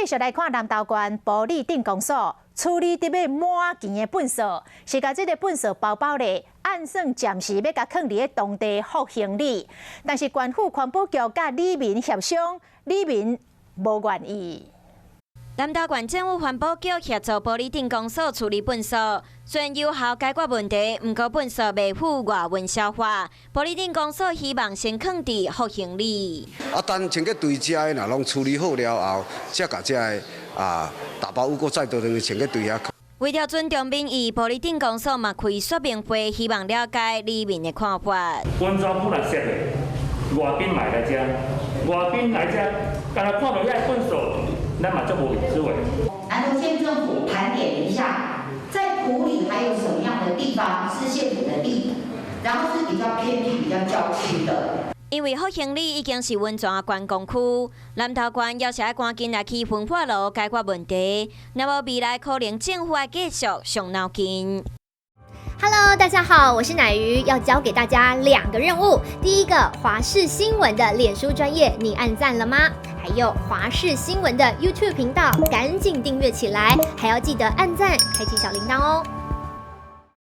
繼續來看南投縣埔里鎮公所處理得欲滿墘的糞埽，是共這个糞埽包包咧，按算暫時欲共囥佇咧當地福興里，但是縣府環保局佮里民協商，里民無願意。南投縣政府環保局協助埔里鎮公所處理糞埽，雖然有效解決問題，毋過糞埽袂赴外運消化。埔里鎮公所希望先囥佇福興里。啊，等清潔隊遮的若攏處理好了後，才共這个打包有閣再倒轉去清潔隊遐。為著尊重民意，埔里鎮公所嘛開說明會，希望了解里民的看法。溫泉本來設的，外賓來遮，外賓來遮，敢若看著遐糞埽，咱嘛足無面子的。南投縣政府盤點一下，在埔里還有什麼樣的地方是縣府的地，然後是比較偏僻、比較郊區的。因為福興里已經是溫泉的觀光區，南投縣猶是愛趕緊來起焚化爐解決問題，若無未來可能政府愛繼續傷腦筋。 Hello，大家好，我是奶魚，要教給大家兩個任務。第一個，華視新聞的臉書專頁，你按讚了嗎？還有華視新聞的 YouTube 頻道，趕緊訂閱起來，還要記得按讚，開啟小鈴鐺哦。